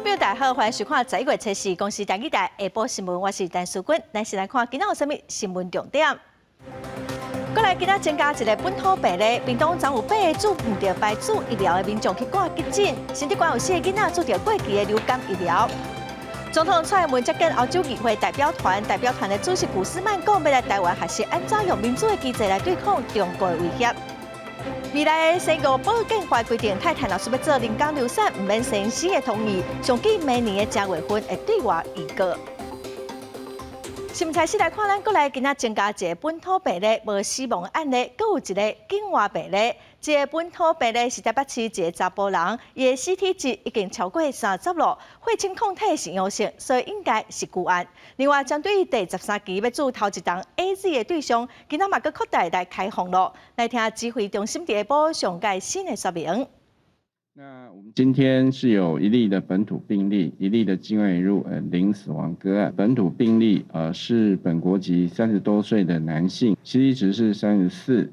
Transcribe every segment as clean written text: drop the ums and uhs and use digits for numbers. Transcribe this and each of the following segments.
眾朋友大家好，歡迎收看11月初四公視台語台下晡新聞，我是陳淑君。咱先來看今仔有啥物新聞重點。過來今仔增加一个本土病例，屏東昨有八个注毋著白注疫苗的民眾去掛急診，新竹縣有四个囡仔注著過期的流感疫苗。總統蔡英文接見歐洲議會代表團，代表團的主席古斯曼講，欲來台灣學習按怎用民主的機制來對抗中國的威脅。未來的生育保健法規定，太太若是欲做人工流產，毋免先生的同意，上緊明年的正月份會對外預告。新聞開始來看，咱國內今仔增加一个本土病例，無死亡案例，閣有一个境外病例。這个本土病例是台北市一个查埔人，伊的 CT 值已經超過30咯，血清抗體是陽性，所以應該是舊案。另外，針對第13期欲注頭一針 AZ 的對象，今仔嘛閣擴大來開放咯。來聽指揮中心佇下晡上蓋新的說明。那我們今天是有一例的本土病例，一例的境外移入，零死亡個案。本土病例，是本國籍30多歲的男性，CT 值是34。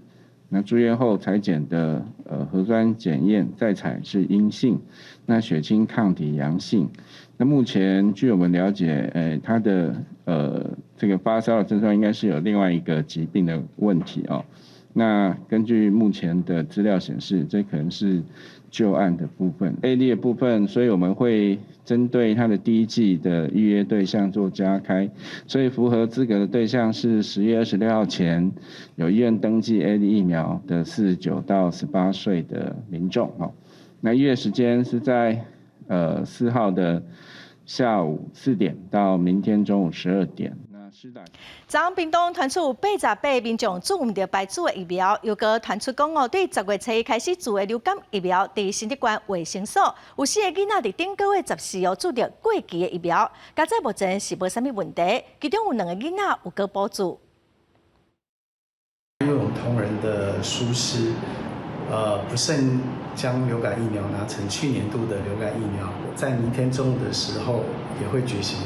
那住院後採檢的，核酸檢驗再採是陰性，那血清抗體陽性。那目前據我們了解，他的，這個發燒的症狀應該是有另外一個疾病的問題哦。那根據目前的資料顯示，這可能是舊案的部分，AZ 的部分，所以我們會針對他的第一劑的預約對象做加開，所以符合資格的對象是10月26號前有意願登記 AZ 疫苗的49到18歲的民眾。哦，那預約時間是在4號的下午4點到明天中午12點。昨昏屏東傳出88個民眾注毋著白注的疫苗，又閣傳出講哦，對10月初開始注的流感疫苗，佇新竹縣衛生所有四个囡仔佇頂個月14號注著過期的疫苗，佳哉目前是無啥物問題，其中有兩个囡仔有閣補注。因為我們同仁的疏失，不慎將流感疫苗拿成去年度的流感疫苗，在明天中午的時候也會舉行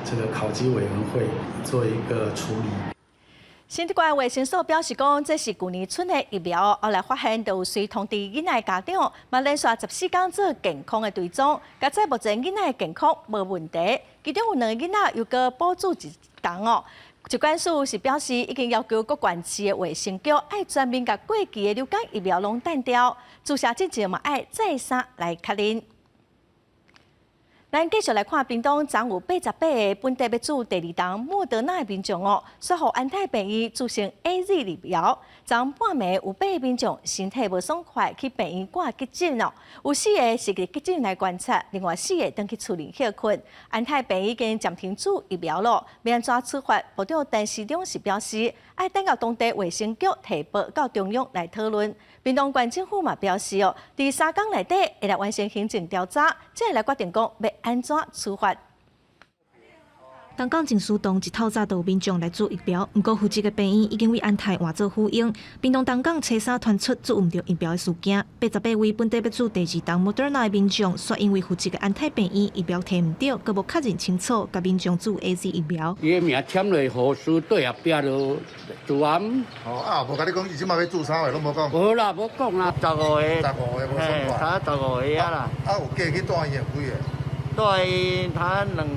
這個考紀委員會做一個處理。新竹縣衛生所表示講，這是舊年春的疫苗，後來發現就有隨通知囡仔的家長，嘛連續14天做健康的追蹤，佳哉目前囡仔的健康無問題，其中有兩个囡仔又閣補注一針哦。疾管署是表示，已經要求各縣市的衛生局愛全面共過期的流感疫苗攏彈掉，注射進前嘛愛再三來確認。咱繼續來看屏東，昨有88個本地欲注第二針莫德納的民眾哦，煞予安泰病院注成 AZ 疫苗。昨半暝有八个民眾身體無爽快，去病院掛急診哦。有四个是佇急診來觀察，另外四个轉去厝裡歇睏。安泰病院已經暫停注疫苗咯，欲按怎處罰？部長陳時中是表示，愛等到當地衛生局提報到中央來討論。屏東縣政府嘛表示哦，佇3工內底會來完成行政調查，才會來決定講欲按怎處罰。東港靜思堂一透早就有民眾來注疫苗，毋過負責的病院已經為安泰換做府營。屏東東港初三傳出注毋著疫苗的事件，88位本地欲注第二針莫德納的民眾，煞因為負責的安泰病院疫苗提毋著，閣無確認清楚，共民眾注 AZ 疫苗。伊的名簽落護士對後壁就注完。哦啊，無共你講，伊這馬欲注啥話攏無講。無啦，無講啦，十五個。十五個無爽快。差十五個啊啦。啊，有過去蹛醫院幾个？蹛醫院差兩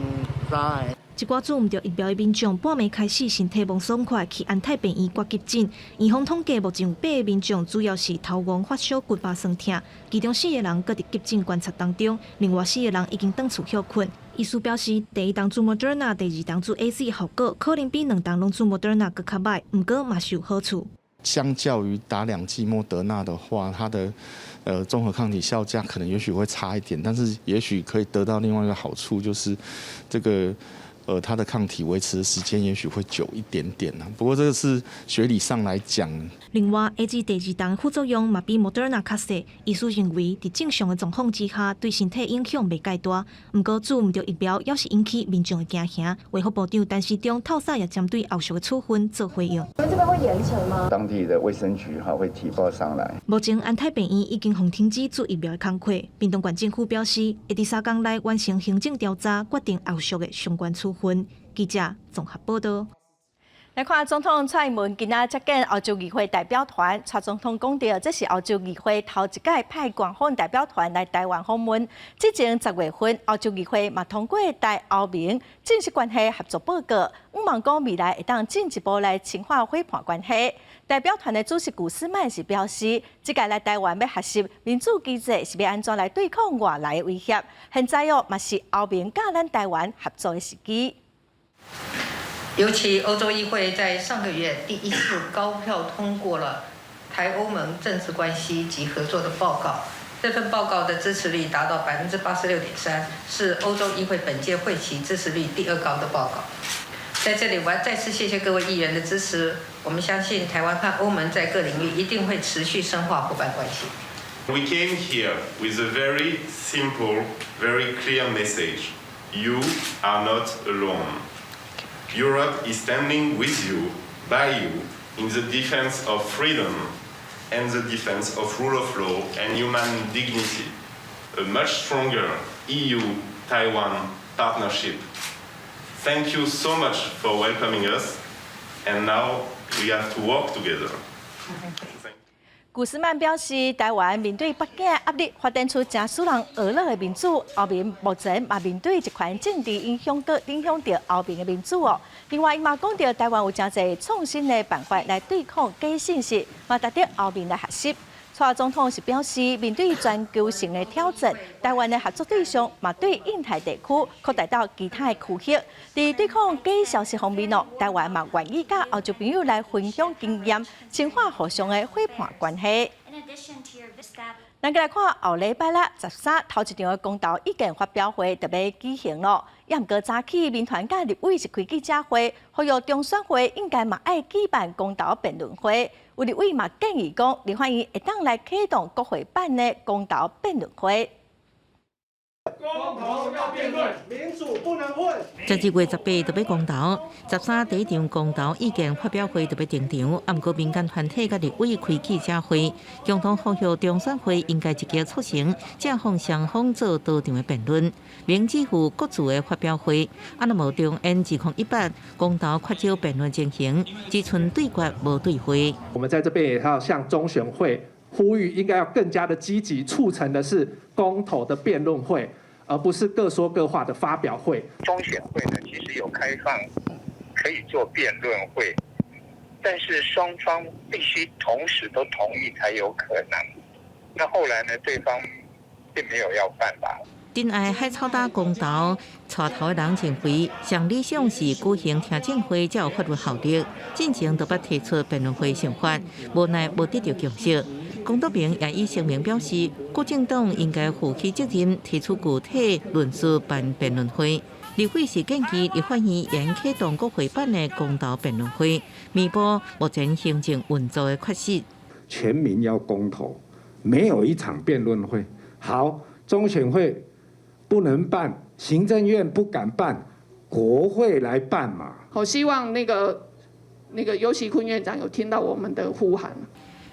三个。一寡注毋著疫苗的民眾，半暝開始身體無爽快，去安泰病院掛急診。院方統計目前有八个民眾，主要是頭暈、發燒、骨肉痠疼，其中四个人閣佇急診觀察當中，另外四个人已經轉厝歇睏。醫師表示，第一針注莫德納，第二針注 AZ 效果可能比兩針攏注莫德納閣較䆀，毋過嘛是有好處。相較於打兩劑莫德納的話，它的綜合抗體效價可能也許會差一點，但是也許可以得到另外一個好處，就是這個它的抗體維持的時間也許會久一點點。不過這個是學理上來講。另外，AZ 第二針副作用嘛比莫德納較細，醫師認為佇正常的狀況之下，對身體影響袂蓋大。毋過注毋著疫苗，猶是引起民眾的驚嚇。衛福部長陳時中透早也針對後續的處分做回應。這邊會嚴懲嗎？當地的衛生局哈會提報上來。目前安泰病院已經予停止注疫苗的工課。屏東縣政府表示，會佇3工內完成行政調查，決定後續的相關處分。記者綜合報道。來看總統蔡英文今仔接見歐洲議會代表團，蔡總統講著，這是歐洲議會頭一擺派官方代表團來台灣訪問。之前10月份，歐洲議會嘛通過台歐盟正式關係合作報告，向望講未來會當進一步來深化夥伴關係。代表團的主席古斯曼是表示，這屆來台灣欲學習民主機制是欲按怎來對抗外來的威脅。現在哦，嘛是歐盟佮咱台灣合作的時機。尤其歐洲議會在上個月第一次高票通過了台歐盟政治關係及合作的報告，這份報告的支持率達到86.3%，是歐洲議會本屆會期支持率第二高的報告。在這裡，我要再次謝謝各位議員的支持。我們相信台灣和歐盟在各領域一定會持續深化夥伴關係。 We came here with a very simple, very clear message: You are not alone. Europe is standing with you, by you, in the defense of freedom and the defense of rule of law and human dignity. A much stronger EU-Taiwan partnership. Thank you so much for welcoming us, and now we have to work together. 古斯曼表示，台灣面對北京壓力，發展出誠使人呵咾的民主。歐盟目前嘛面對一款政治影響，閣影響著歐盟的民主哦。另外，伊嘛講著台灣有誠濟創新的辦法來對抗假信息，嘛值得歐盟來學習。蔡總統是表示，面對全球性的挑戰，台灣的合作對象嘛對印太地區擴大到其他的區域。佇對抗假消息方面哦，台灣嘛願意佮歐洲朋友來分享經驗，深化互相的夥伴關係。咱閣來看後禮拜啦，13頭一場的公投意見發表會就欲舉行囉。也毋過早起民團佮立委是開記者會，呼籲中選會應該嘛愛舉辦公投辯論會。有立委嘛建議講，立法院會當來啟動國會版的公投辯論會。公投要辯論，民主不能混。12月18就欲公投，13第一場公投意見發表會就欲登場。啊，毋過民間團體佮立委開記者會，共同呼籲中選會應該積極促成正反雙方做多場的辯論，免只赴各自的發表會。啊，若無重演2018公投缺少辯論情形，只賰對決無對話。我們在這邊也要向中選會呼籲，應該要更加的積極，促成的是公投的辯論會，而不是各說各話的發表會。中選會呢，其實有開放可以做辯論會，但是雙方必須同時都同意才有可能。那後來呢，對方並沒有要辦吧。珍愛海草礁公投，帶頭的人認為，上理想是舉行聽證會才有法律效力，進前就捌提出辯論會想法，無奈無得著共識。公督盟也以聲明表示，國政黨應該負起責任，提出具體論述辦辯論會。立委是建議立法院應啟動國會版的公投辯論會，彌補目前行政運作的缺失。全民要公投，沒有一場辯論會。好，中選會不能辦，行政院不敢辦，國會來辦嘛。好，希望那個游錫堃院長有聽到我們的呼喊。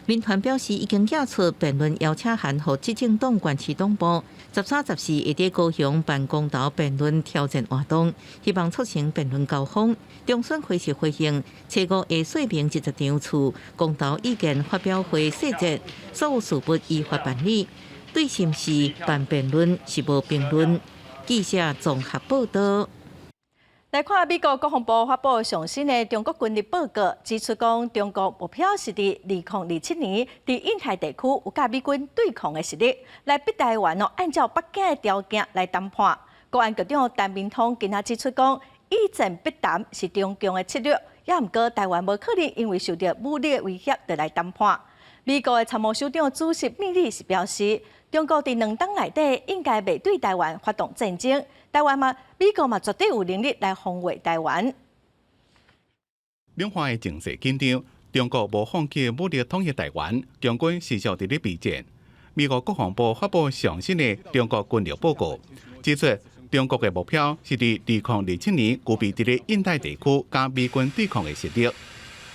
民團表示已經寄出辯論邀請函予執政黨縣市黨部，13、14會佇高雄辦公投辯論挑戰活動，希望促成辯論交鋒。中選會是回應，初五會說明這十場次公投意見發表會細節，所有事務依法辦理。對是毋是辦辯論是無評論。記者綜合報道。來看美國國防部發布上新的中國軍力報告，指出講中國目標是佇2027年佇印太地區有佮美軍對抗的實力，來逼台灣哦按照北京的條件來談判。國安局長陳明通今仔指出講，以戰逼談是中共的策略，也毋過台灣無可能因為受著武力的威脅就來談判。美國的參謀首長主席米利是表示，中國佇兩冬內底應該袂對台灣發動戰爭，台灣嘛，美國嘛絕對有能力來防衛台灣。兩岸的情勢緊張，中國無放棄武力統一台灣，共軍持續佇咧備戰。美國國防部發布上新的中國軍力報告，指出中國的目標是佇2027年具備佇咧印太地區佮美軍對抗的實力，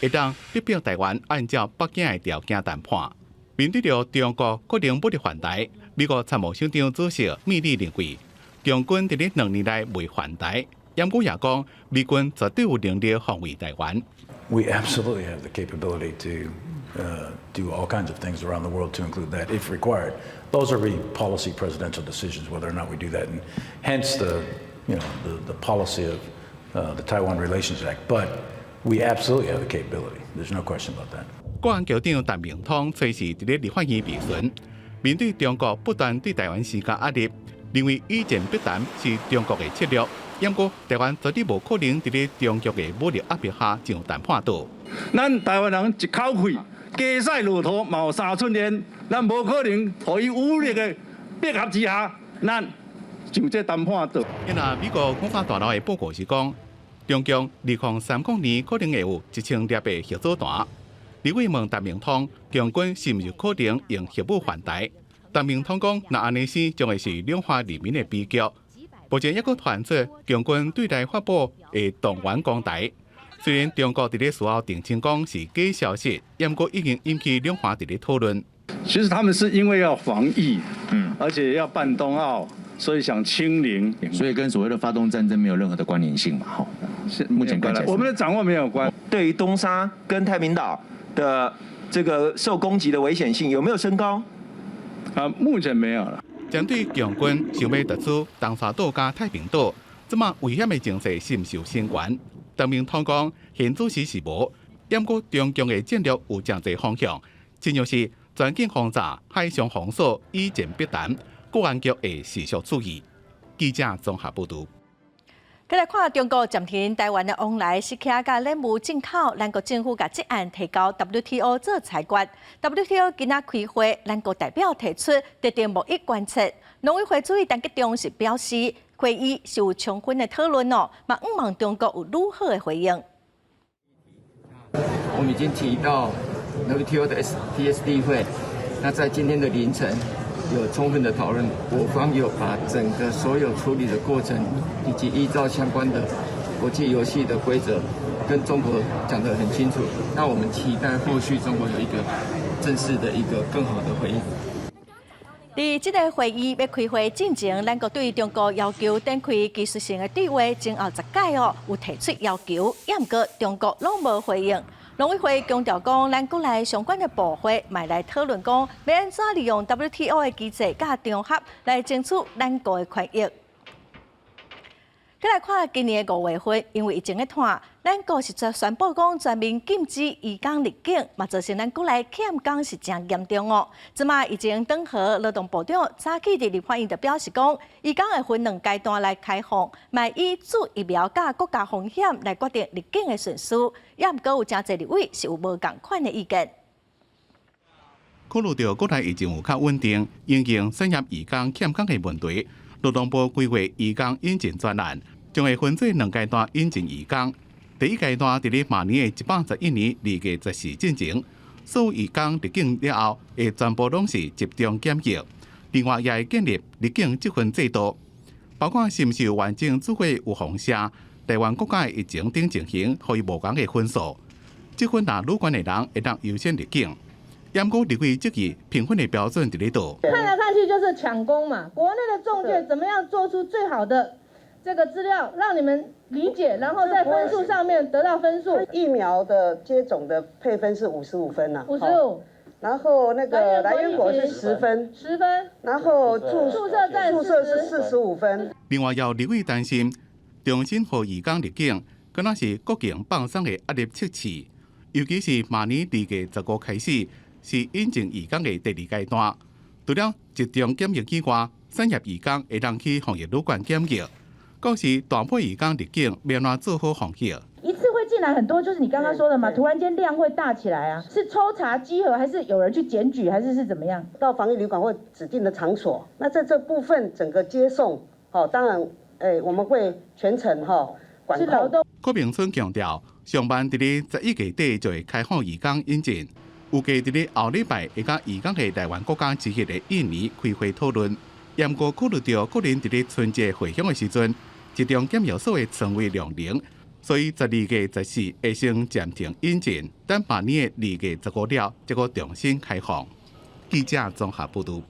會當逼迫台灣按照北京的條件談判。面對著中國可能武力犯台，美國參謀首長主席米利認為，共軍佇咧2年內袂犯台，毋過也講，美軍絕對有能力防衛台灣。 We absolutely have the capability to do all kinds of things around the world to include that if required. Those are really policy presidential decisions whether or not we do that, and hence the you know the, the policy of the Taiwan Relations Act. But we absolutely have the capability. There's no question about that. 國安局長陳明通隨時佇咧立法院備詢，面對中國不斷對台灣施加壓力，認為以戰逼談是中國的策略。毋過台灣絕對無可能佇咧中國的武力壓迫下上談判桌。咱台灣人一口氣，駕駛駱駝嘛有三寸煙，咱無可能予伊武力的逼合之下，咱上這談判桌。今仔美國五角大樓的報告是講，中共2030年可能會有1000粒的核子彈。立委問陳明通，共軍是毋是可能用核武犯台？陳明通講，若按呢死，將會是兩岸人民的悲劇。目前抑閣傳出共軍對台發布會動員攻台，雖然中國佇咧事後澄清講是假消息，毋過已經引起兩岸佇咧討論。其實他們是因為要防疫，而且要辦冬奧，所以想清零，所以跟所謂的發動戰爭沒有任何的關聯性嘛？吼，是目前看起來，我們的掌握沒有關。對於東沙跟太平島的這個受攻擊的危險性有沒有升高？啊，目前沒有了。針對共軍想欲奪取東沙島佮太平島，這馬危險的情勢是毋是有升懸？陳明通講，現此時是無，毋過中共的戰略有誠濟方向，親像是全境轟炸、海上封鎖、以戰逼談，國安局會持續注意。記者綜合報導。閣來看中國暫停台灣的往來食品佮撚物進口，咱國政府共這案提交 WTO 做裁決。WTO 今仔開會，咱國代表提出特定貿易關切。農委會主委陳吉仲是表示，會議是有充分的討論哦，嘛向望中國有愈好的回應。我們已經提到 WTO 的 STS 會，那在今天的凌晨有充分的討論，我方有把整個所有處理的過程，以及依照相關的國際遊戲的規則，跟中國講得很清楚。那我們期待後續中國有一個正式的一個更好的回應。佇這個會議欲開會進前，咱國對中國要求展開技術性的對話，前後十擺哦，有提出要求，毋過中國攏無回應。農委會強調講，咱國內相關的部會嘛來討論講，欲按怎利用 WTO 的機制佮場合來爭取咱國的權益。閣來看今年的5月份，因為疫情的拖，咱國是宣布講全面禁止移工入境，嘛造成咱國內欠工是誠嚴重哦。這馬疫情轉好，勞動部長早起佇立法院就表示講，移工會分兩階段來開放，嘛以注疫苗佮國家風險來決定入境的順序。也毋過有誠濟立委是有無仝款的意見。考慮著國內疫情有較穩定，因應產業移工欠工的問題。勞動部規劃移工引進專案，將會分做兩階段引進移工。第一階段佇咧明年的111年2月14進行，所有移工入境了後，會全部攏是集中檢疫。另外，也會建立入境積分制度，包括是毋是有完整注過有放射台灣國家的疫情等情形，予伊無仝的分數。積分若愈懸的人，會當優先入境。毋過立委質疑評分的標準佇咧佗？看來看去就是搶工嘛。國內的仲介怎麼樣做出最好的這個資料，讓你們理解，然後在分數上面得到分數。疫苗的接種的配分是55分呐，55。然後那個來源國是10分，10分。然後注射站注射是45分。另外，有立委擔心，重新予移工入境，敢若是國境放鬆的壓力測試，尤其是明年2月15開始，是引進移工的第二階段。除了集中檢疫以外，產業移工會當去防疫旅館檢疫。到時大批移工入境，欲按怎做好防疫？一次會進來很多，就是你剛剛說的嘛，突然間量會大起來啊，是抽查稽核，還是有人去檢舉，還是是怎麼樣？到防疫旅館或指定的場所，那在這部分整個接送，哦，當然，我們會全程哈管控。郭明春強調，上慢佇咧11月底就會開放移工引進，預計佇咧後禮拜會佮移工的來源國家之一的印尼開會討論。毋過考慮著國人佇咧春節回鄉的時陣，集中檢疫所的床位量能，所以12月14會先暫停引進，等明年的2月15了，才閣重新開放。記者綜合報導。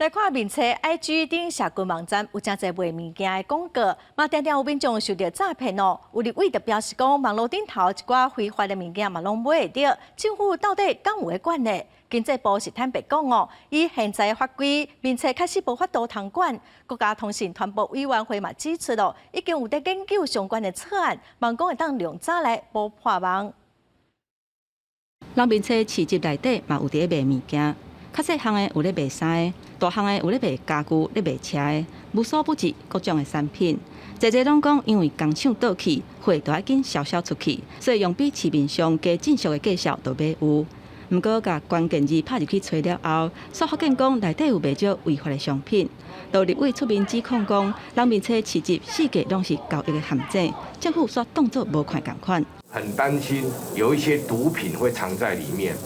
來看面冊 IG 頂社群網站有誠濟賣物件的廣告，嘛定定有民眾受著詐騙哦。有立委就表示講，網路頂頭一寡非法的物件嘛攏買會著，政府到底敢有咧管呢？經濟部是坦白講哦，以現在的法規，面冊確實無法度通管。國家通訊傳播委員會嘛指出咯，已經有佇研究相關的草案，望講會當量早來補破網。人面冊市集內底嘛有佇咧賣物件。較細項的有咧賣衫的，大項的有咧賣家具、咧賣車的，無所不至各種的產品。濟濟攏講，因為工廠倒去，貨都愛緊銷銷出去，所以用比市面上加正俗的介紹都買有。毋過，共關鍵字拍入去揣了後，煞發現講內底有袂少違法的商品。都立委出面指控講，人面冊市集四界攏是交易的陷阱，政府煞當作無看仝款。很擔心有一些毒品會藏在裡面。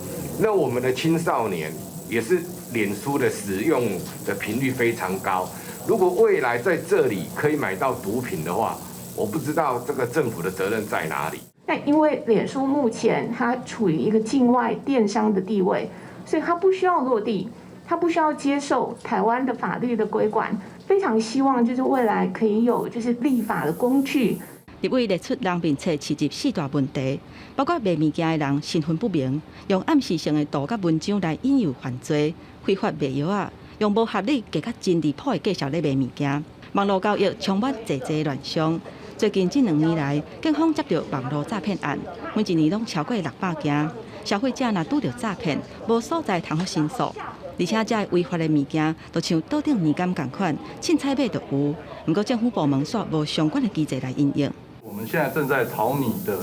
那我們的青少年也是臉書的使用的頻率非常高。如果未來在這裡可以買到毒品的話，我不知道這個政府的責任在哪裡。那因為臉書目前它處於一個境外電商的地位，所以它不需要落地，它不需要接受台灣的法律的規管。非常希望就是未來可以有就是立法的工具。立委列出人面冊市集四大問題，包括賣物件的人身份不明，用暗示性的圖佮文章來引誘犯罪，非法賣藥仔，用無合理、價格真離譜的介紹咧賣物件，網路交易充滿濟濟亂象。最近這兩年來，警方接著網路詐騙案，每一年攏超過600件。消費者若拄著詐騙，無所在通好申訴，而且這違法的物件，就像桌頂年柑仝款，凊彩買就有。毋過政府部門煞無相關的機制來因應。我們現在正在草擬的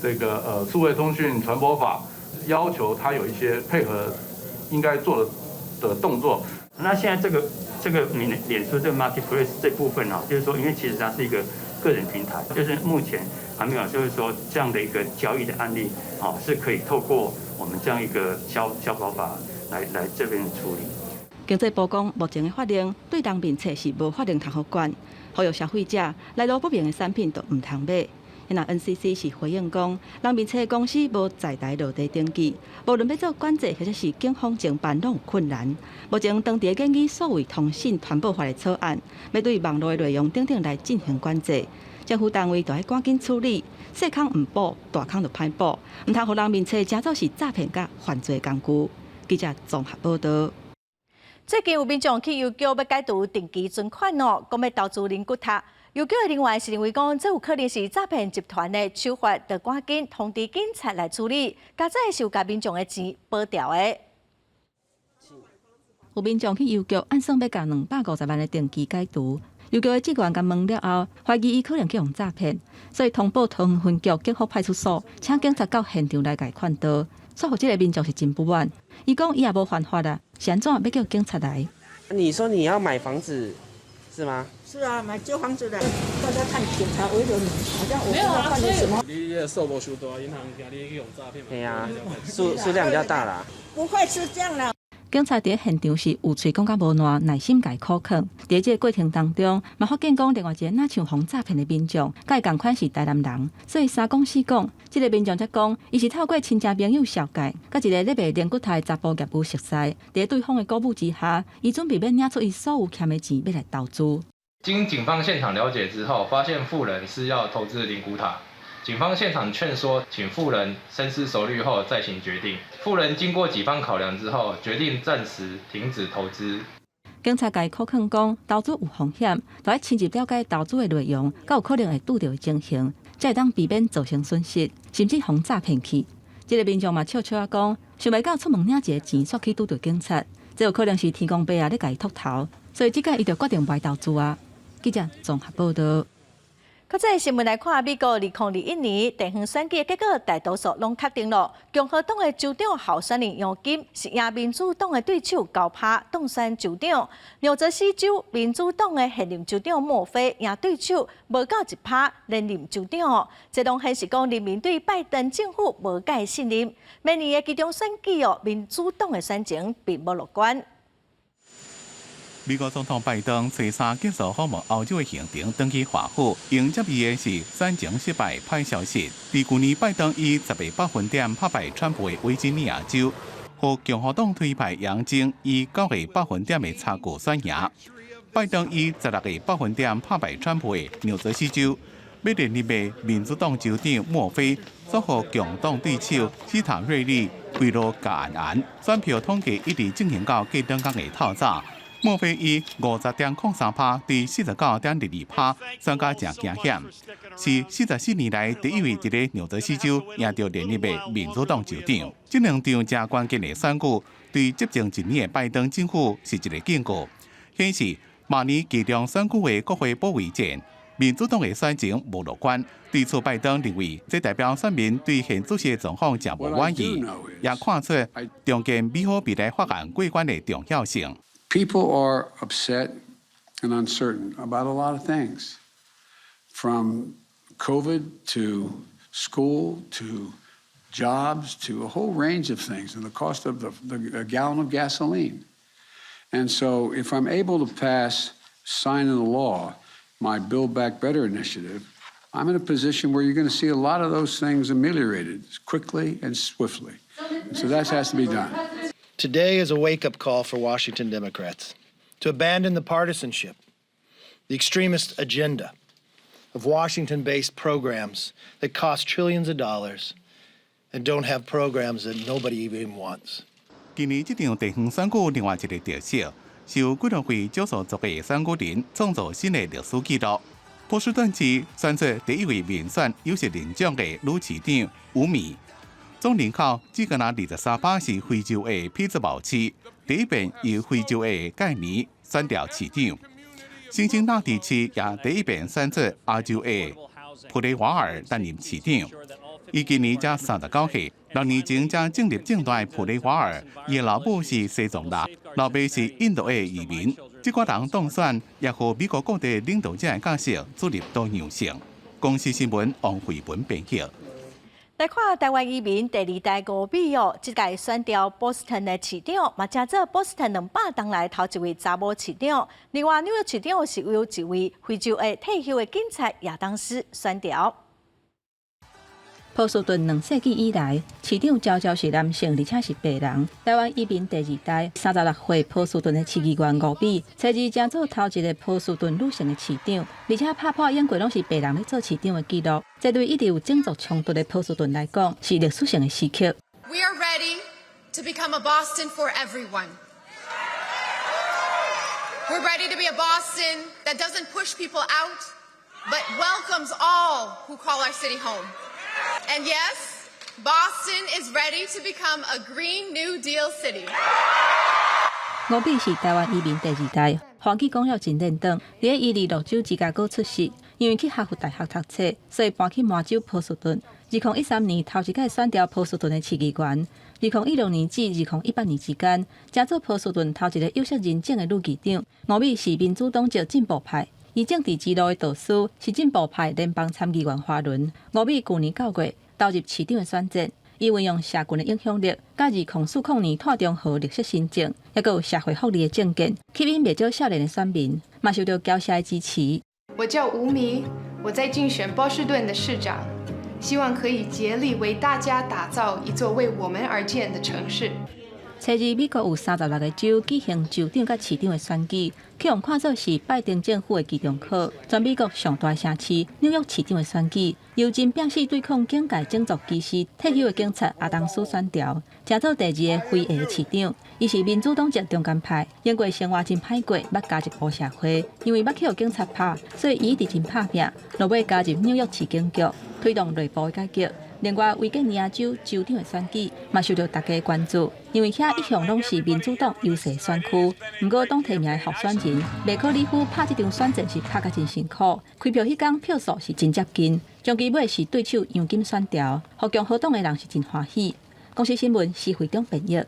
這個數位通訊傳播法，要求它有一些配合應該做的動作。那現在這個臉書這個 Marketplace 這部分啊，就是說，因為其實它是一個個人平台，就是目前還沒有就是說這樣的一個交易的案例，哦，是可以透過我們這樣一個消保法來這邊處理。經濟部講，目前的法令對人面冊是無法令通好管，呼籲消費者來路不明的產品就毋通買。那 NCC 是回應講，人面冊公司無在台落地登記，無論欲做管制或者是警方偵辦攏有困難。目前當地研擬數位通訊傳播法的草案，欲對網路的內容等等來進行管制。政府單位就愛趕緊處理，細空毋補，大空就歹補，毋通予人面冊成做是詐騙佮犯罪工具。記者綜合報導。最近有民眾去郵局欲解除定期存款哦，講欲投資靈骨塔。郵局的人員是認為講，這有可能是詐騙集團的手法，就趕緊通知警察來處理。佳哉是有共民眾的錢保牢的。有民眾去郵局按算欲共250萬的定期解除，郵局的職員共問了後，懷疑伊可能去予詐騙，所以通報桃園分局景福派出所，請警察到現場來共伊勸導。煞予這个民眾是真不滿，伊講伊也無犯法啊，是按怎欲叫警察來？你說你要買房子是嗎？是啊，買舊房子的。大家看警察圍著你，好像我不知道犯了什麼。你這數無傷大，銀行驚你去予詐騙。對啊，數量比較大啦。不會是這樣啦。警察佇現場是有喙講甲無爛，耐心共伊苦勸。佇這个過程當中，嘛發現講另外一個若像予詐騙的民眾，佮伊仝款是台南人，所以三講四講，這个民眾才講，伊是透過親戚朋友紹介，佮一个咧賣靈骨塔的查埔業務熟似。佇對方的鼓舞之下，伊準備欲領出伊所有欠的錢，欲來投資。經警方現場了解之後，發現婦人是要投資靈骨塔。警方現場勸說，請婦人深思熟慮後再行決定。婦人經過幾番考量之後，決定暫時停止投資。警察共伊苦勸講，投資有風險，著愛深入了解投資的內容，才有可能會拄著的情形，才會當避免造成損失，甚至予詐騙去。這个民眾嘛笑笑仔講，想袂到出門領一个錢，煞去拄著警察，這有可能是天公伯仔咧共伊禿頭，所以這擺伊就決定袂投資啊。記者綜合報導。閣再新聞來看，美國2021年地方選舉的結果，大多數攏確定囉。共和黨的州長候選人楊金是贏民主黨的對手高趴當選州長。紐澤西州民主黨的現任州長莫菲贏對手無夠1趴連任州長。這攏顯示講人民對拜登政府無蓋信任。明年的期中選舉哦，民主黨的選情並無樂觀。美國總統拜登初三結束訪問歐洲的行程，轉去華府迎接伊的是選情失敗歹消息。佇舊年，拜登以10個百分點拍敗川普的維吉尼亞州，予共和黨推派楊金以9個百分點的差距選贏。拜登以16個百分點拍敗川普的紐澤西州，欲連任的民主黨州長墨菲，煞予共黨對手斯塔瑞利圍路共按。選票統計一直進行到過兩工的透早，墨菲以50.03趴對49.22趴，選甲誠驚險，是44年來第一位佇咧紐澤西州贏著連任的民主黨州長。這兩場誠關鍵的選舉，對執政一年的拜登政府是一個警告，顯示明年期中選舉的國會保衛戰，民主黨的選情無樂觀。對此，拜登認為這代表選民對現主席狀況誠無滿意，也看出重建美好未來法案過關的重要性。 People are upset and uncertain about a lot of things, from COVID to school to jobs to a whole range of things, and the cost of the gallon of gasoline. And so, if I'm able to pass, sign into law, my Build Back Better initiative, I'm in a position where you're going to see a lot of those things ameliorated quickly and swiftly. So that has to be done. Today is a wake up call for Washington Democrats to abandon the partisanship, the extremist agenda of Washington based programs that cost trillions of dollars and don't have programs that nobody even wants. 今年這場地方選舉另外一個特色，是有幾多位少數族裔選舉人創造新的歷史紀錄。波士頓市選出第一位民選有色人種的女市長吳米，總人口只干焦23趴是非洲的匹茲堡市，第一遍由非洲裔蓋尼選著市長。辛辛那提市也第一遍選出亞洲的普雷瓦爾擔任市長。伊今年才39歲，6年前才進入政壇的普雷瓦爾，伊的老母是西藏人，老爸是印度的移民。這寡人當選，也予美國各地領導者的角色注入多樣性。公視新聞王慧文編譯。來看臺灣移民第二代吳美哦，這屆選著波士頓的市長，嘛成做波士頓200冬來頭一位查某市長。另外紐約市長是由一位非洲裔退休的警察亞當斯選著。波士頓2世紀以來，市長常常是男性，而且是白人。臺灣移民第二代，36歲波士頓的市議員吳美，初二成做頭一个波士頓女性的市長，而且拍破永過攏是白人咧做市長的紀錄。這對一直有種族衝突的波士頓來講，是歷史性的時刻。 We are ready to become a Boston for everyone. We're ready to be a Boston that doesn't push people out, but welcomes all who call our city home. And yes, Boston is ready to become a Green New Deal city. 吳美是臺灣移民第二代，番語講了真輪轉。佇咧伊佇洛州芝加哥出世，因為去哈佛大學讀冊，所以搬去麻州波士頓。2013年頭一擺選著波士頓的市議員。2016年至2018年之間，成做波士頓頭一个有色人種的女議長。吳美是民主黨籍進步派。伊政治之路的導師是進步派聯邦參議員華倫。吳美舊年9月投入市長的選戰，伊運用社群的影響力，佮2040年碳中和綠色新政，抑閣有社會福利的政見，吸引袂少少年的選民，嘛受著僑社的支持。我叫吳迷，我在競選波士頓的市長，希望可以竭力為大家打造一座為我們而建的城市。初二，美國有36個州舉行州長佮市長的選舉，予人看做是拜登政府的期中考。全美國上大城市紐約市長的選舉，由真拼死對抗警界種族歧視退休的警察亞當斯選著，成做第二个非裔的市長。伊是民主黨籍中間派，經過生活真歹過，捌加入黑社會，因為捌去予警察拍，所以伊一直真拍拚，落尾加入紐約市警局，推動內部的改革。另外，維吉尼亞州州長的選舉嘛受著大家關注，因為遐一向攏是民主黨優勢選區。毋過，黨提名的候選人麥考里夫拍這場選戰是拍甲真辛苦，開票彼工票數是真接近，終其尾是對手楊金選著，予共和黨的人是真歡喜。公視新聞施惠中編譯。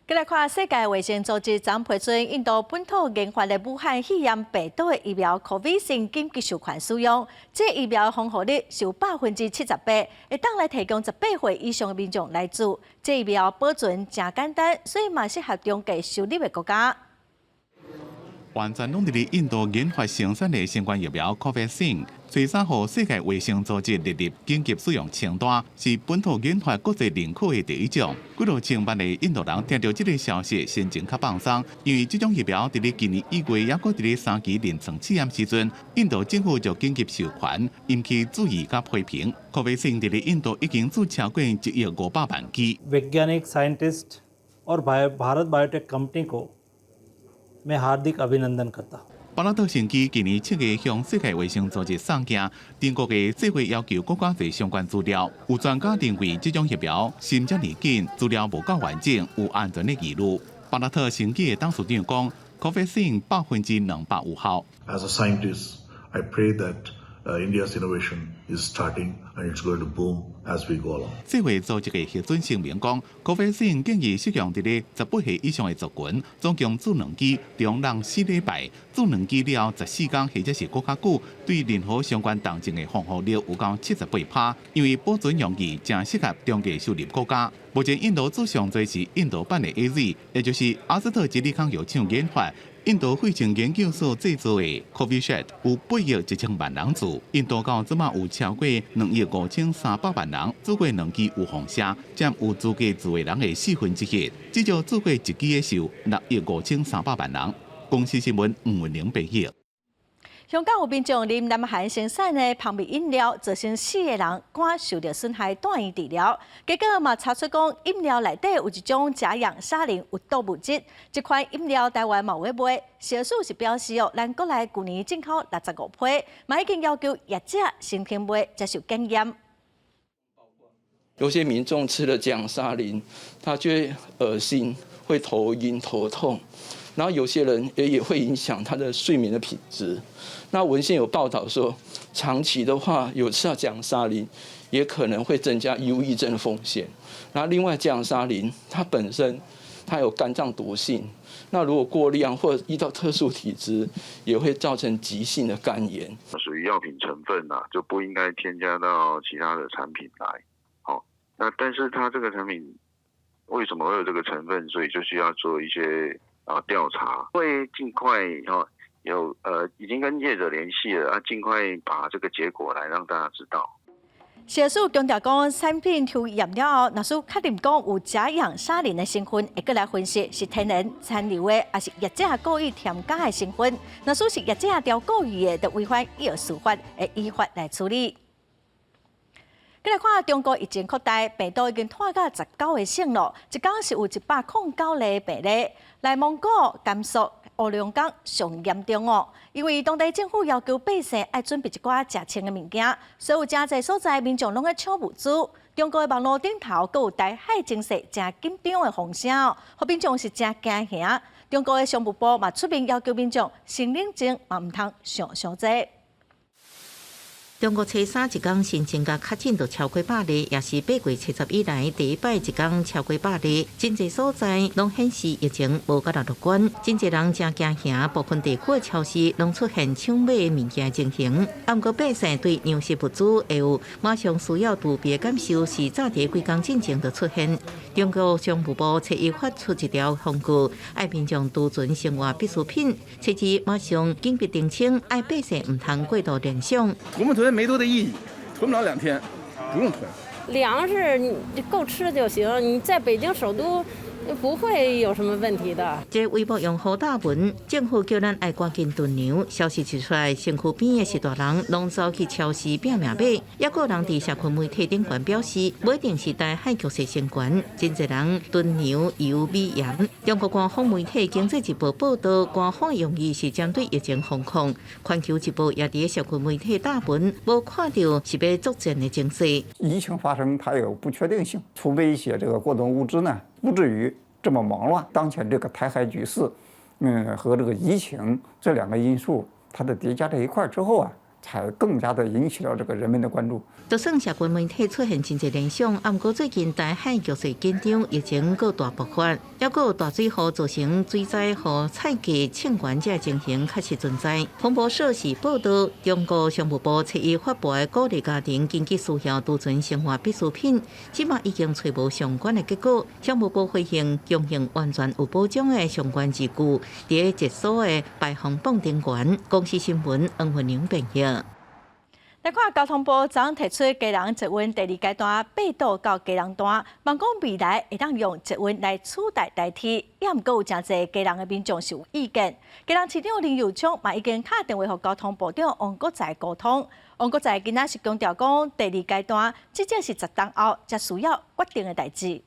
繼來看世界衛生組織昨批准印度本土研發的武漢肺炎病毒的疫苗 Covaxin 緊急授權使用。這疫苗防護力是有78%，會當來提供18歲以上的民眾來注。這疫苗保存誠簡單，所以嘛適合中低收入的國家。完全攏佇咧印度研發生產的新冠疫苗 Covaxin，初三予世界衛生組織列入緊急使用清單，是本土研發國際認可的第一種。幾若千萬个印度人聽著這个消息，心情較放鬆，因為這種疫苗佇咧今年1月，猶閣佇咧三期臨床試驗時陣，印度政府就緊急授權，引起注意佮批評。Covaxin 佇咧印度已經注超過1億500萬劑。 वैज्ञानिक साइंटिस्ट और Bharat biotech company को मैं हार्दिक अभिनंदन करता हूं。巴拉特生技今年7月向世界衛生組織送件，中國的這回要求閣較濟相關資料。有專家認為，這種疫苗審遮爾緊，資料無夠完整，有安全的疑慮。巴拉特生技的董事長講，Covaxin 200%有效。 As a scientist, I pray that India's innovation is starting and it's going to boom as we go along. 世衛組織的核准聲明講，Covaxin 建議適用佇咧18歲以上的族群，總共注兩劑，中人4禮拜，注兩劑了後14天或者是閣較久，對任何相關重症的防護力有到78%，因為保存容易，誠適合中低收入國家。目前印度注上濟是印度版的 AZ，也就是阿斯特捷利康藥廠研發。印度費城研究所製造的 Covishield 有8億1千萬人注，印度到這馬有超過2億5300萬人注過兩劑預防射，佔有資格注的人的1/4。至少注過一劑的是有6億5300萬人。公視新聞吳文玲報導。香港有民眾啉南韓生產的蜂蜜飲料，造成四个人肝受著損害，住院治療。結果嘛查出講，飲料內底有一種甲氧沙林有毒物質。這款飲料台灣嘛有咧賣。食食署是表示哦，咱國內舊年進口65批，嘛已經要求業者申請賣接受檢驗。有些民眾吃了甲氧沙林，他就會噁心、會頭暈、頭痛。然後有些人也會影響他的睡眠的品質。那文獻有報道說，長期的話有吃到甲氧沙林，也可能會增加憂鬱症的風險。那另外，甲氧沙林它本身它有肝臟毒性，那如果過量或遇到特殊體質，也會造成急性的肝炎。屬於藥品成分啊，就不應該添加到其他的產品來。好，那但是它這個產品為什麼會有這個成分？所以就需要做一些調查，會盡快哦，有已經跟業者聯繫了，啊，盡快把這個結果來讓大家知道。食食署強調講，產品抽驗了後，若是確認講有甲氧沙林的成分，會閣來分析是天然殘留的，抑是業者故意添加的成分。若是是業者著故意的，就違反藥事法，會依法來處理。閣來看中國疫情擴大，病毒已經拖到19個省囉，一工是有109例病例。內蒙古、甘肅、黑龍江上嚴重哦，因為當地政府要求百姓愛準備一寡食穿的物件，所以有誠濟所在民眾攏咧搶物資。中國的網路頂頭閣有台海情勢誠緊張的風聲哦，予民眾是誠驚嚇。中國的商務部嘛出面要求民眾先冷靜，嘛毋通想傷濟。中國初三一工新增加確診就超過百例，也是8月70以來第一擺一工超過百例。真濟所在攏顯示疫情無夠樂觀，真濟人誠驚嚇，部分地區的超市攏出現搶買物件情形。啊，毋過百姓對糧食物資會有馬上需要儲備的感受，是早佇幾工進前就出現。中國商務部初一發出一條通告，愛民眾儲存生活必需品。初二馬上緊急澄清，愛百姓毋通過度聯想。我們囤沒多大意義，囤不了2天，不用囤。糧食你夠吃就行，你在北京首都不會有什麼問題的。這微博用戶打文，政府叫咱愛趕緊囤糧。消息一出來，身軀邊的序大人攏走去超市拚命買。抑閣有人佇社群媒體頂懸表示，無一定是台海局勢升懸，真濟人囤糧油米鹽。中國官方媒體《經濟日報》報道，官方用語是針對疫情防控。環球日報也佇社群媒體打文，無看著是欲作戰的情勢。疫情發生，它有不確定性，儲備一些這個過冬物資呢，不至於這麼忙亂。當前這個台海局勢，和這個疫情這兩個因素，它的疊加在一塊之後啊，才更加的引起了這個人們的關注。就算社群媒體出現真濟聯想，毋過最近台海局勢緊張，疫情閣大爆發，抑閣有大水禍造成水災予菜價衝懸這情形確實存在。彭博社是報道，中國商務部初一發布的鼓勵家庭緊急需要儲存生活必需品，這馬已經揣無相關的結果。商務部回應，供應完全有保障的相關字句，佇咧熱搜的排行榜頂懸。公視新聞黃文玲編譯。來看交通部昨提出基隆捷運第二階段八堵到基隆段，望講未來會當用捷運來取代台鐵，也毋過有誠濟基隆的民眾是有意見。基隆市長林右昌嘛已經敲電話予交通部長王國材溝通，王國材今仔是強調講，第二階段至少是10冬後才需要決定的代誌。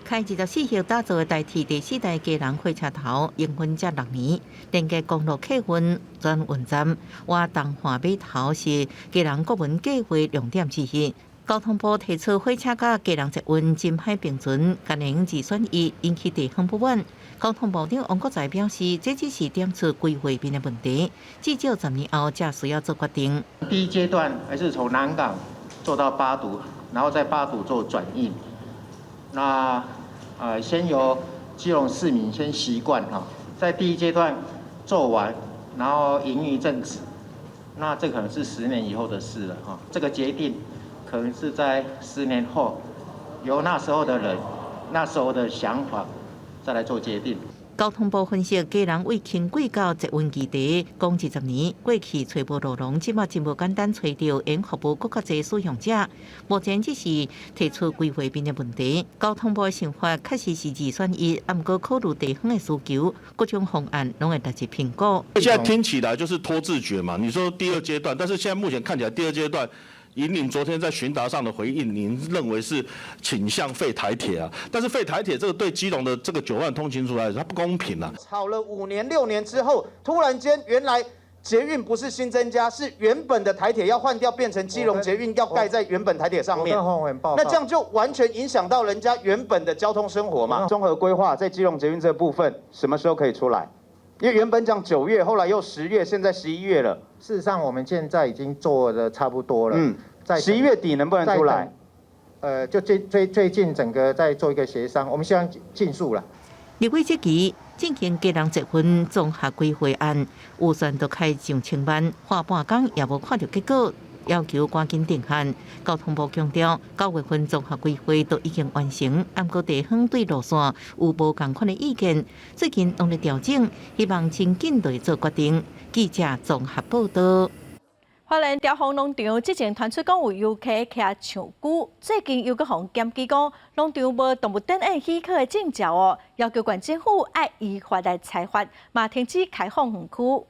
開24億打造的台鐵第四代基隆火車頭，營運才6年，連結公路客運轉運站，活動化碼頭是基隆國民計畫重點之一。交通部提出火車佮基隆捷運真歹並存，干焦二選一，引起地方不滿。交通部長王國材表示，這只是點出規劃面的問題，至少10年後才需要做決定。第一階段還是從南港做到八堵，然後在八堵做轉運。那先由基隆市民先習慣哈，在第一階段做完，然後營運一陣子，那這可能是10年以後的事了哈。這個決定可能是在10年後，由那時候的人、那時候的想法再來做決定。交通部分析，基隆為輕軌到捷運基地，講20年過去揣無路廊，這馬真無簡單揣著會服務閣較濟使用者。目前只是提出規劃面的問題。交通部的想法確實是二選一，毋過考慮地方的需求，各種方案攏會列入評估。現在聽起來就是拖字訣嘛？你說第二階段，但是現在目前看起來第二階段。以您昨天在詢答上的回應，您認為是傾向廢台鐵啊？但是廢台鐵這個對基隆的這個9萬通勤族來說，它不公平啊！吵了5年6年之後，突然間原來捷運不是新增加，是原本的台鐵要換掉，變成基隆捷運要蓋在原本台鐵上面。那這樣就完全影響到人家原本的交通生活嘛？綜合規劃在基隆捷運這部分什麼時候可以出來？因為原本講9月，後來又10月，現在11月了。事實上，我們現在已經做得差不多了。在11月底能不能出來？就最最最近整個在做一個協商，我們希望盡速了。立委這期進行基隆捷運綜合規劃案，預算都開上千萬，花半工也無看著結果，要求趕緊定案。交通部強調，9月份綜合規劃都已經完成，毋過地方對路線有無仝款的意見，最近攏咧調整，希望真緊就會做決定。記者綜合報道。花蓮兆豐農場之前傳出講有遊客騎象龜，最近又閣予檢舉講農場無動物展演許可的證照哦，要求縣政府愛依法來裁罰，嘛停止開放園區。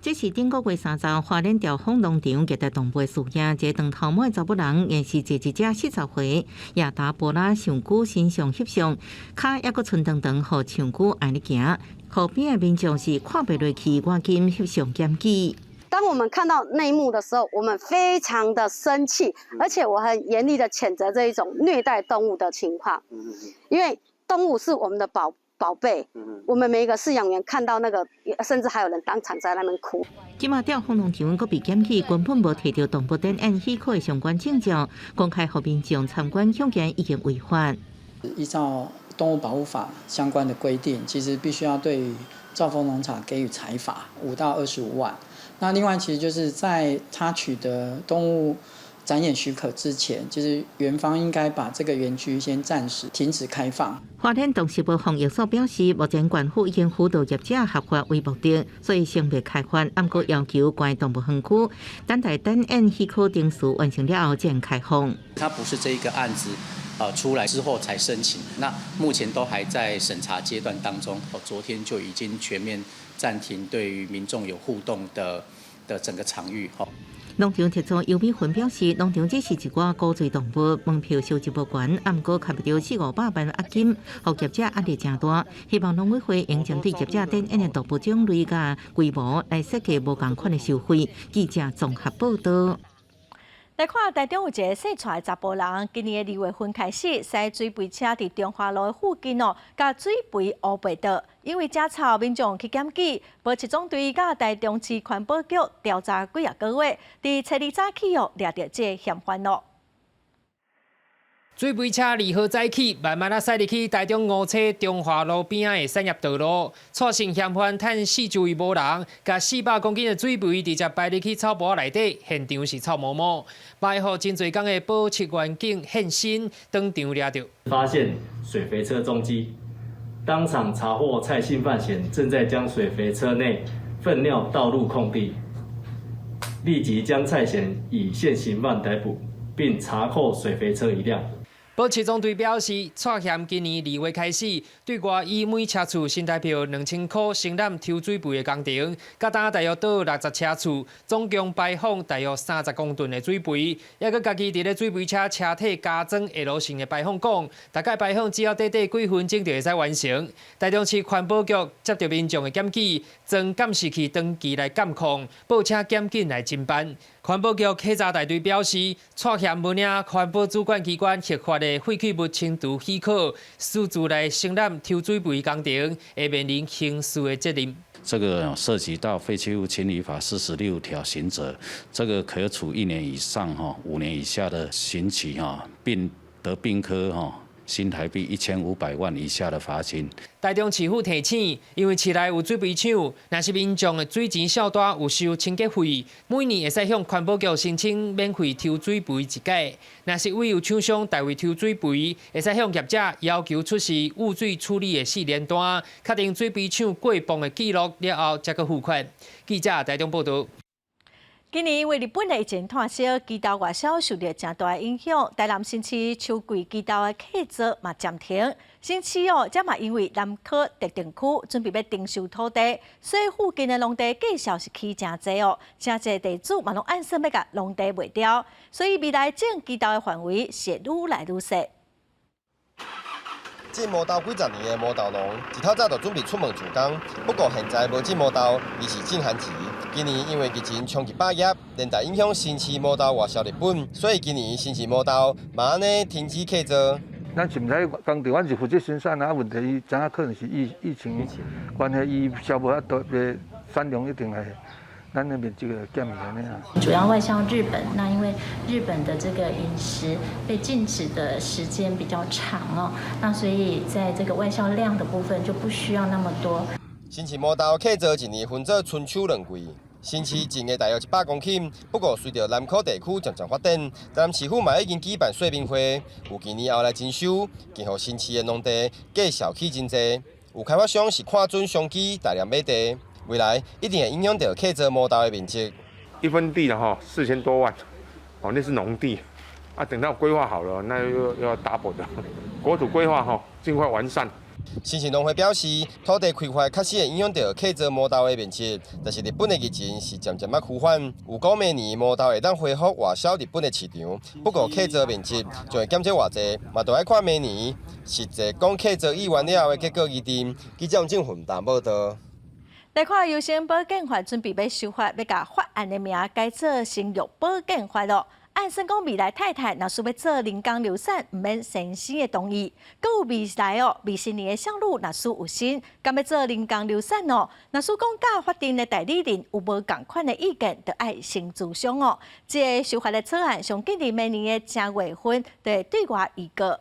這是頂個月30，花蓮兆豐農場熱帶動物飼養，一個長頭毛的查某人，硬是坐一隻40歲亞達波拉象龜身上翕相，跤猶閣伸長長，予象龜按呢行。河邊的民眾是看袂落去，趕緊翕相檢舉。當我們看到那一幕的時候，我們非常的生氣，而且我很嚴厲的譴責這一種虐待動物的情況，因為動物是我們的寶貝，我們每一個飼養員看到那個，甚至還有人當場在那邊哭。這馬兆豐農場閣被檢舉，根本無提著動物展演許可的相關證照，公開予民眾參觀，顯然已經違法。依照動物保護法相關的規定，其實必須要對兆豐農場給予裁罰5到25萬。那另外，其實就是在他取得動物展演許可之前，其實園方應該把這個園區先暫時停止開放。花蓮動植物防疫所表示，目前縣府已經輔導業者合法為目的，所以先袂開放。毋過要求關動物園區等待展演許可程序完成了後才開放。它不是這一個案子出來之後才申請，那目前都還在審查階段當中。昨天就已經全面暫停對於民眾有互動的整個場域。農場提出尤美芬表示，農場只是一寡古錐動物，門票收入無懸，毋過開袂著四五百萬押金，予業者壓力誠大。希望農委會應針對業者展演的動物種類佮規模來設計無仝款的收費。記者綜合報道。來看台中有一个姓蔡的查埔人，今年的2月份開始，駛水肥車佇中華路的附近哦，共水肥烏白倒，因為誠臭，民眾去檢舉，保七總隊佮台中市環保局調查幾仔個月，佇初二早起哦，掠著這个嫌犯咯。水肥車2號早起，慢慢仔駛入去台中五車中華路邊仔的產業道路，蔡姓嫌犯趁四周圍無人，共400公斤的水肥直接排入去草埔仔內底，現場是臭毛毛，埋予真濟工的保七員警現身，當場掠著。發現水肥車蹤跡，當場查獲蔡姓犯嫌正在將水肥車內糞尿倒入空地，立即將蔡嫌以現行犯逮捕，並查扣水肥車一輛。保七總隊表示，蔡嫌今年2月開始，對外以每車次新台票2000箍承攬抽水肥的工程，佮當大約倒60車次，總共排放大約30公噸的水肥，抑閣家己佇咧水肥車車體加裝 L 型的排放管，大概排放只要短短幾分鐘就會使完成。台中市環保局接著民眾的檢舉，裝監視器長期來監控，報請檢警來偵辦。環保局稽查大隊表示，蔡嫌無領環保主管機關核發的廢棄物清除許可，私自來承攬抽水肥工程，會面臨刑事的責任。這個涉及到廢棄物清理法46條刑責，這個可處1年以上5年以下的刑期哈，並得併科新台幣1500萬以下的罰金。台中市府提醒，因為市內有水肥廠，若是民眾的水錢數單有收清潔費，每年會使向環保局申請免費抽水肥一擺。若是委有廠商代為抽水肥，會使向業者要求出示污水處理的試驗單，確定水肥廠過磅的記錄了後，才閣付款。記者台中報導。今年因為日本的疫情湠燒，枝豆外銷受著誠大的影響。台南新市秋季枝豆的契作嘛暫停。新市哦，這嘛因為南科特定區準備欲徵收土地，所以附近的農地價數是起誠濟哦，誠濟地主嘛攏按算欲共農地賣掉，所以未來種枝豆的範圍是會愈來愈細。種毛豆幾十年的毛豆農，一透早就準備出門上工。不過現在無種毛豆，而是種番薯。今年因為疫情衝擊百業，連帶影響新市毛豆外銷日本，所以今年新市毛豆嘛按呢停止契作。咱是毋知工廠，阮是負責生產啊，問題伊知影可能是疫情關係，伊銷無法度，產量一定會咱的面積會減去按呢啊。主要外銷日本，那因為日本的這個飲食被禁止的時間比較長哦，那所以在這個外銷量的部分就不需要那麼多。新市毛豆契作一年分做春秋兩季，新市種的大約100公頃，不過隨著南科地區漸漸發展，台南市府嘛已經舉辦說明會，有今年後來徵收，今予新市的農地價數起真濟，有開發商是看準商機大量買地。未來一定會影響著契作毛豆的面積。一分地的哈4000多萬，哦，那是農地，啊，等到規劃好了，那又要 double 的，國土規劃哈，盡快完善。新市農會表示，土地開發確實會影響著契作毛豆的面積，但是日本的疫情是漸漸仔趨緩，預估明年毛豆會當恢復外銷日本的市場。不過契作面積將會減少偌濟，嘛著愛看明年實際講契作意願了後的結果而定。記者鄭雲達報導。來看優生保健法準備欲修法，欲共法案的名改做生育保健法囉。按算講未來太太若是欲做人工流產，毋免先生的同意。閣有未來哦，未成年的少女若是有身，敢欲做人工流產哦？若是講佮法定的代理人有無仝款的意見，著愛先諮商哦。這个修法的草案上緊佇明年的正月份，就會對外預告。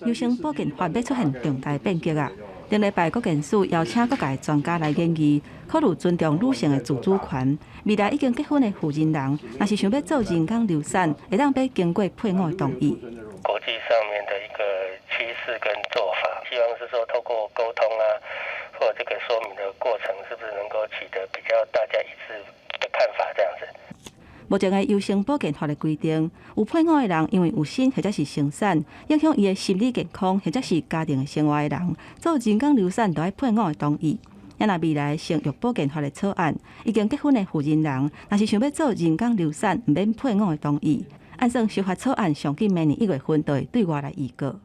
優生保健法欲出現重大變革啊！頂禮拜國健署邀請各界專家來研議，考慮尊重女性的自主權。未來已經結婚的婦人人，若是想欲做人工流產，會當欲經過配偶的同意。國際上面的一個趨勢跟做法，希望是說透過溝通啊，或這個說明的過程，是不是能夠取得比較大家一致的看法，這樣子。目前的優生保健法的規定，有配偶的人因為有身或者是生產，影響伊的心理健康或者是家庭的生活的人，做人工流產著愛配偶的同意。啊若未來生育保健法的草案，已經結婚的婦人人，若是想欲做人工流產，毋免配偶的同意。按算修法草案上緊明年1月份就會對外來預告。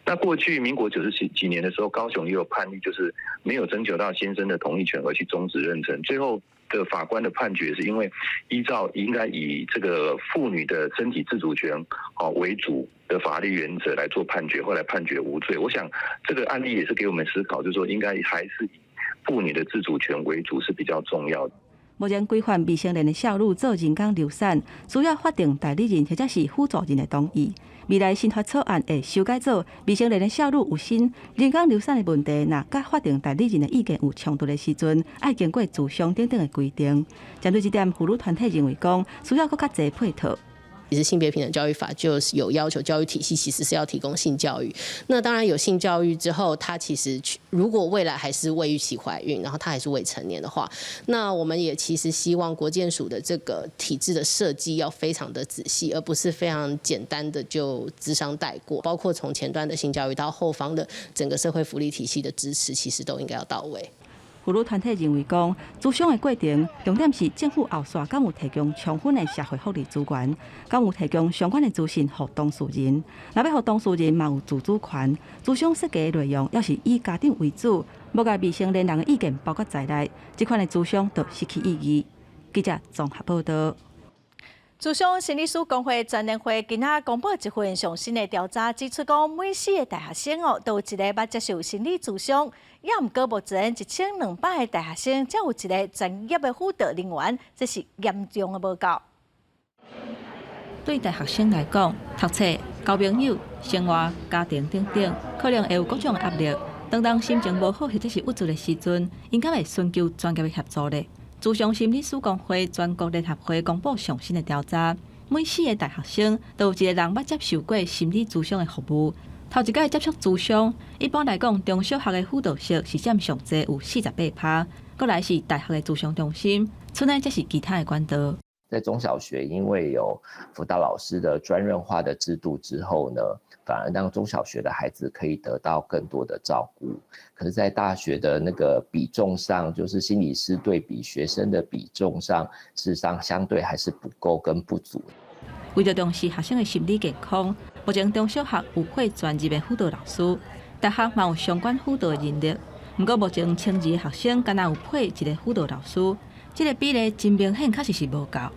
那過去民國90幾年的時候，高雄也有判例，就是沒有徵求到先生的同意權而去終止妊娠，最後的法官的判決，是因為依照應該以這個婦女的身體自主權哦為主的法律原則來做判決，後來判決無罪。我想這個案例也是給我們思考，就是說應該還是以婦女的自主權為主是比較重要的。目前規範未成年的少女做人工流產，需要法定代理人或者是輔助人的同意。未來新法草案會修改做未成年的少女有心人工流產的問題，若佮法定代理人的意見有衝突的時陣，愛經過諮商等等的規定。針對這點，婦女團體認為講需要閣較濟配套。其實性別平等教育法就是有要求，教育體系其實是要提供性教育。那當然有性教育之後，她其實如果未來還是未預期懷孕，然後她還是未成年的話，那我們也其實希望國健署的這個體制的設計要非常的仔細，而不是非常簡單的就諮商帶過。包括從前端的性教育到後方的整個社會福利體系的支持，其實都應該要到位。婦女團體認為講，諮商的過程重點是政府後續敢有提供充分的社會福利資源，敢有提供相關的資訊予當事人。若欲予當事人嘛有自主權，諮商設計的內容抑是以家長為主，無共未成年人的意見包括在內，這款的諮商就失去意義。記者綜合報道。諮商心理師公會全聯會今仔公布一份上新的調查，指出講每四個大學生哦，都有一個捌接受心理諮商，也毋過目前1200個大學生才有一個專業的輔導人員，這是嚴重的無夠。對大學生來講，讀冊、交朋友、生活、家庭等等，可能會有各種壓力。當當心情無好或者是鬱卒的時陣，𪜶敢會尋求專業的協助咧？諮商心理師公會全國聯合會公布上新的調查，每四個大學生都有一個人捌接受過心理諮商的服務。頭一擺接觸諮商，一般來講，中小學的輔導室是佔上濟，有48%。過來是大學的諮商中心，賰內則是其他的管道。在中小學，因為有輔導老師的專任化的制度之後呢，反而讓中小學的孩子可以得到更多的照顧。可是，在大學的那個比重上，就是心理師對比學生的比重上，事實上相對還是不夠跟不足。為著重視學生的心理健康，目前中小學有配專業的輔導老師，大學嘛有相關輔導的人力。毋過目前1200個學生，敢若有配一個輔導老師，這個比例真明顯，確實是無夠。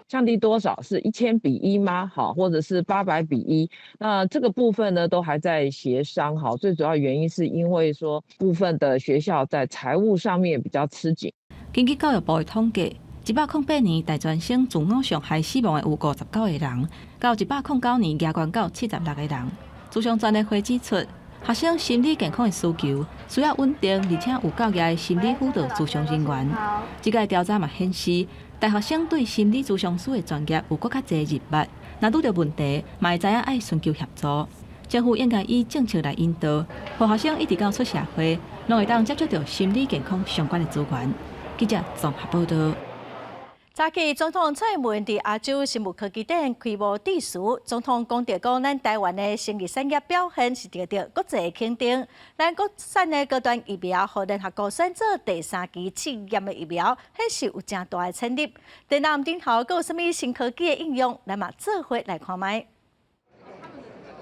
降低多少是1000比1嗎？好，或者是800比1？那這個部分呢，都還在協商。好，最主要原因是因為說部分的學校在財務上面比較吃緊。根據教育部的統計，108年大專生自我傷害死亡的有59個人，到109年加懸到76個人。諮商全聯會指出，學生心理健康的需求需要穩定而且有夠額的心理輔導諮商人員。這個調查嘛顯示，大學生對心理諮商師的專業有閣較濟認捌，若拄著問題，嘛會知影愛尋求協助。政府應該以政策來引導，予學生一直到出社會，攏會當接觸著心理健康相關的資源。記者綜合報道。早起，總統蔡英文佇亞洲生物科技展開幕致辭，總統講著講，咱台灣的生技產業表現是得著國際肯定。咱國產的高端疫苗，予聯合國選做第三期試驗的疫苗，顯示有誠大的潛力。電腦頂頭閣有啥物新科技的應用，咱嘛做伙來看覓。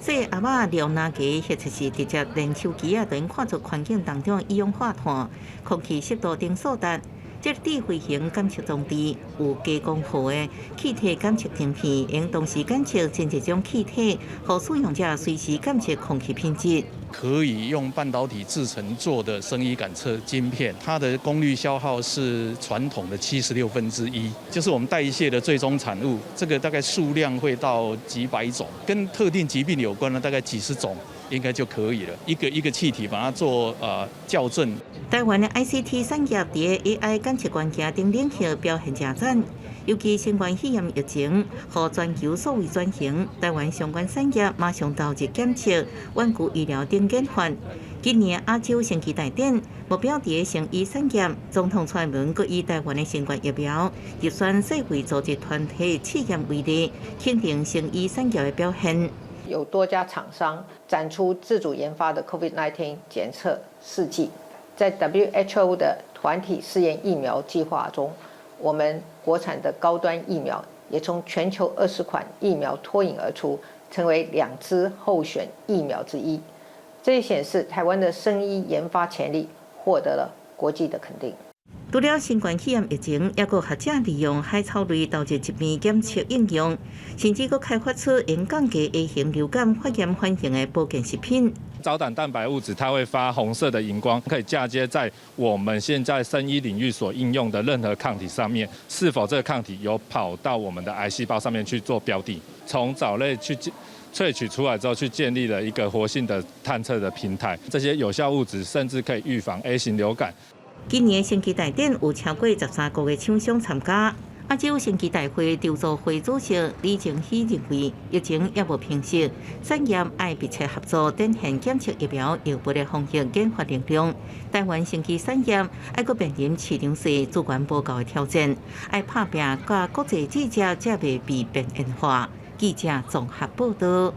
說阿媽撩哪個，或者是直接連手機仔，就能看出環境當中一氧化碳、空氣濕度等數值。這智慧型檢測裝置有低功耗的氣體檢測晶片，會同時檢測真濟種氣體，予使用者隨時檢測空氣品質。可以用半導體製程做的生醫感測晶片，它的功率消耗是傳統的1/76，就是我們代謝的最終產物。這個大概數量會到幾百種，跟特定疾病有關的大概幾十種，應該就可以了。一個一個氣體把它做校正。台灣的 ICT 產業佇 AI 檢測關鍵等領域表現誠讚，尤其新冠肺炎疫情，予全球數位轉型，台灣相關產業馬上投入檢測、遠距醫療等研發。今年亞洲生技大展目標佇生醫產業，總統蔡英文閣以台灣的新冠疫苗入選世衛組織團體試驗為例，肯定生醫產業的表現。有多家廠商展出自主研發的 COVID-19 檢測試劑，在 WHO 的團體試驗疫苗計劃中，我們國產的高端疫苗也從全球20款疫苗脫穎而出，成為兩支候選疫苗之一。這也顯示台灣的生醫研發潛力獲得了國際的肯定。除了新冠肺炎疫情，抑閣學者利用海草類投入疾病檢測應用，甚至閣開發出用降低 A 型流感發炎反應的保健食品。藻膽蛋白物質，它會發紅色的熒光，可以嫁接在我們現在生醫領域所應用的任何抗體上面。是否這個抗體有跑到我們的癌細胞上面去做標的？從藻類去萃取出來之後，去建立了一個活性的探測的平台。這些有效物質甚至可以預防 A 型流感。今年生技大展有超過13國的廠商參加。亞洲生技大會籌組會主席李正熙認為，疫情猶無平息，產業愛密切合作，展現檢測疫苗藥物的防疫研發力量。台灣生技產業猶閣面臨市場細、資源無夠的挑戰，愛拍拚佮國際記者才袂被邊緣化。記者綜合報道。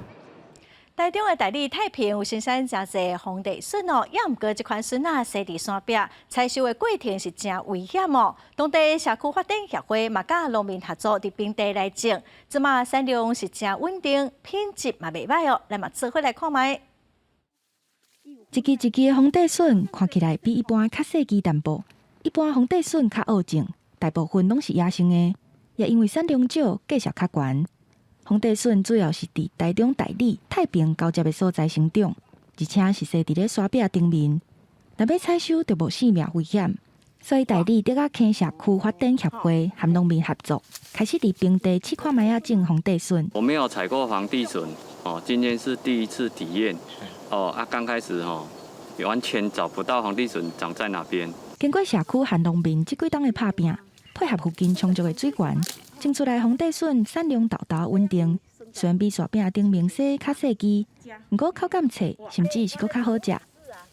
台中的大里太平有生產誠濟皇帝筍哦，猶毋過這款筍仔生佇山壁，採收的過程是誠危險哦。當地社區發展協會嘛佮農民合作佇平地來種，這馬產量是誠穩定，品質嘛袂䆀哦。咱嘛做伙來看覓。一支一支的皇帝筍看起來比一般較細支淡薄，一般皇帝筍較僫種，大部分攏是野生的，也因為產量少，價數較懸。皇帝筍主要是佇台中大里、太平交接的所在生長，而且是生佇咧山壁頂面，若欲採收就無性命危險。所以大里竹仔坑社區發展協會和農民合作，開始佇平地試看覓仔種皇帝筍。我沒有採過皇帝筍，哦，今天是第一次體驗，哦，啊，剛開始哦，完全找不到皇帝筍長在哪邊。經過社區和農民這幾冬的拍拚，配合附近充足的水源。種出來皇帝筍產量沓沓穩定，雖然比山壁頂面生較細支，毋過口感脆，甚至是閣較好食。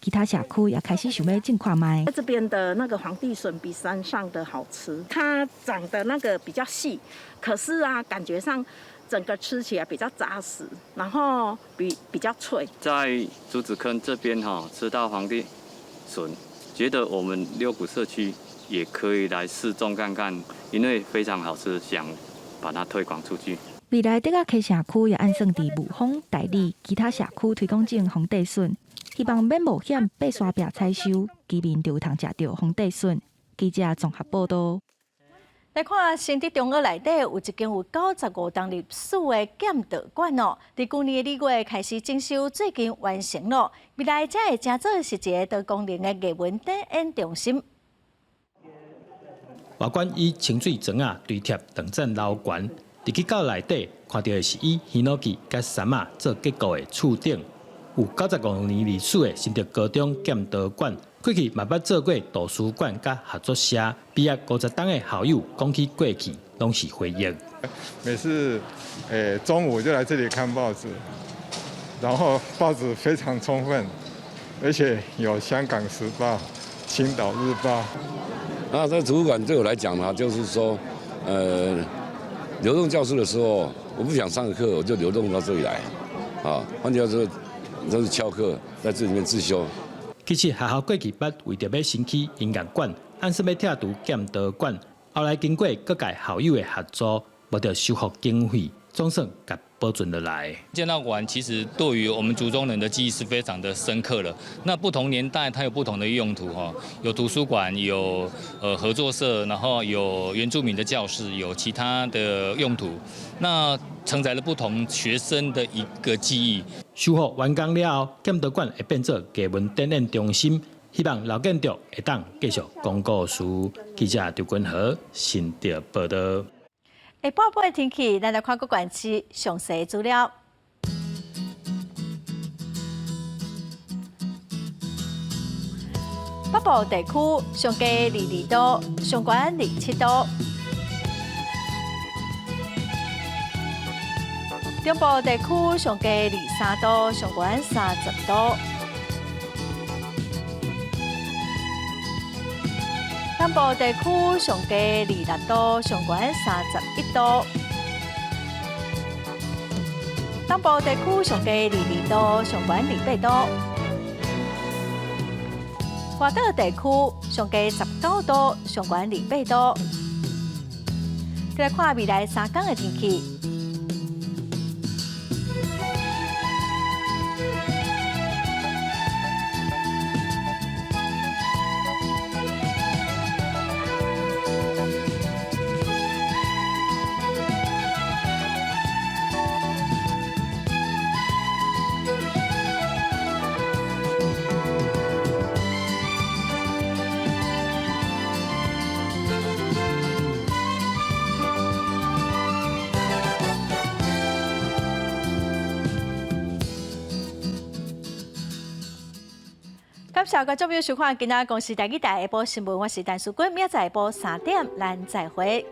其他社區也開始想欲種看覓。這邊的那個皇帝筍比山上的好吃，它長得那個比較細，可是啊，感覺上整個吃起來比較紮實，然後比較脆。在竹子坑這邊哈，吃到皇帝筍，覺得我們六股社區也可以來試種看看，因為非常好吃，想把它推廣出去。未來竹仔坑社區也按算佇霧峰、大里其他社區推廣種皇帝筍，希望免冒險爬山壁採收，居民就有通食著皇帝筍。記者綜合報道。來看新竹中學內底有一間有95冬歷史的劍道館哦，佇舊年的2月開始整修，最近完成了。未來才會成做是一个多功能的藝文展演中心。外觀以清水磚仔堆疊長層樓懸，入去到內底看著的是以ヒノキ佮杉仔做結構的厝頂，有95年歷史的新竹高中劍道館，過去嘛捌做過圖書館佮合作社。畢業50冬的校友講起過去，攏是回憶。每次中午就來這裡看報紙，然後報紙非常充分，而且有《香港時報》、《青島日報》。那這圖書館對我來講呢，就是說，流動教室的時候，我不想上課，我就流動到這裡來，啊，換句話說，就是翹課，在這裡面自修。其實學校過去捌為著欲新起音樂館，按算欲拆除劍道館，後來經過各界校友的合作，募著修復經費，總算共保存落來。劍道館其實對於我們竹中人的記憶是非常的深刻了。那不同年代它有不同的用途哈，有圖書館，有合作社，然後有原住民的教室，有其他的用途。那承載了不同學生的一個記憶。修復完工了後，劍道館會變做藝文展演中心，希望老建築會當繼續講故事。記者張君和新竹報道。下半晡的天氣，咱來看各縣市詳細資料。北部地區上低22度，上懸27度；中部地區上低23度，上懸30度；南部地區上低26度，上懸31度；東部地區上低22度，上懸28度；外島地區上低19度，上懸28度。再來看未來3天的天氣。感謝觀眾朋友收看今仔公視台語台下晡新聞，我是陳淑君，明仔載下晡3點，咱再會。